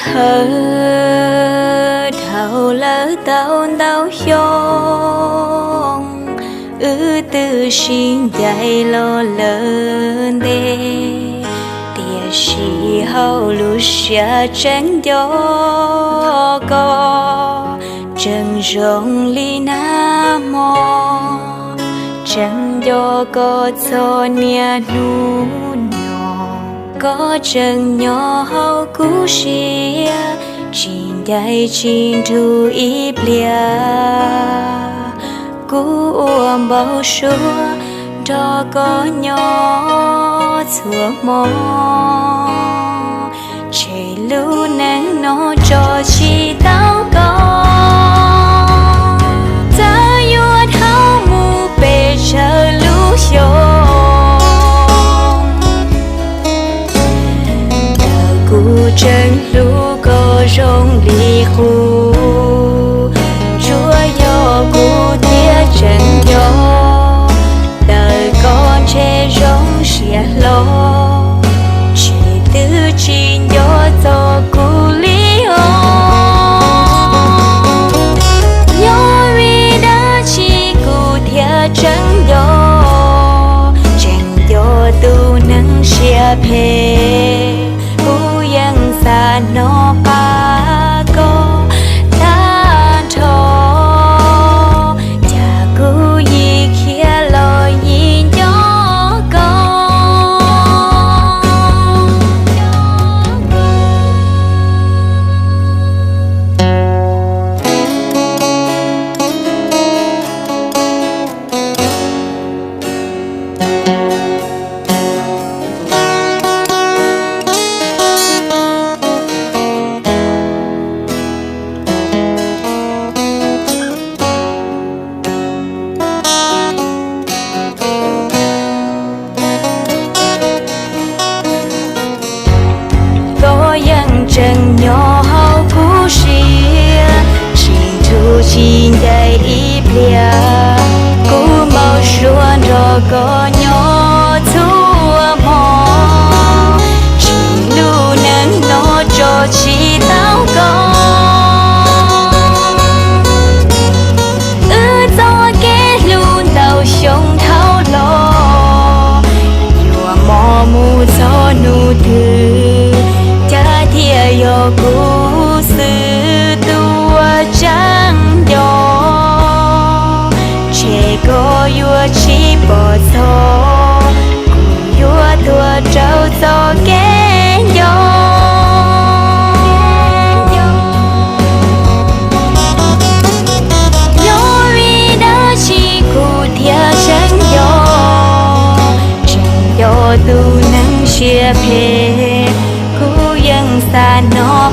Thawj dhau lawm tau ntau xyoo, wb twb sib ncaim los lawm ntev, tiam sis hauv lub siab tseem nco koj tseem zoo li nag hmo, tseem nco koj txog niaj hnub no. Koj tseem nyob hauv kuv siab, tsis ncaim tsis nrug ib pliag. Kuv ua npau suav nrog koj nyob txhua hmo, tshem lub neej no tso tsis tau koj. Txawm yuav dhau mus pes tsawg lub xyoo, ntawm kuv tseem hlub koj zoo li qub. Tsuas yog kuv thiaj tseem nco, ntawm koj ntshe zoo siab hlo, ntshe twb tsis nco txog kuv li os. Yog vim dab tsi kuv thiaj tseem nco, tseem nco tus neeg siab phem. Kuv yeej xav hnov qab koj tag nrho, cas kuv yim khiav los yim nco koj. Koj yeej tseem nyob hauv kuv siab, tsis nrug tsis ncaim ib pliag. Kuv npau suav nrog koj nyob txhua hmo, tshem lub neej no tso tsis tau koj. Wb txoj kev hlub ntau xyoo dhau los, yuav mos mus txog hnub twg, cas thiaj yog kuv xwb tus uas tseem nco. Ntshe koj yuav tsis pom txog, kuv yuav tuag rau txoj kev nco. Yog vim dab tsi kuv thiaj tseem nco, tseem nco tus neeg siab phem. Kuv yeej xav hnov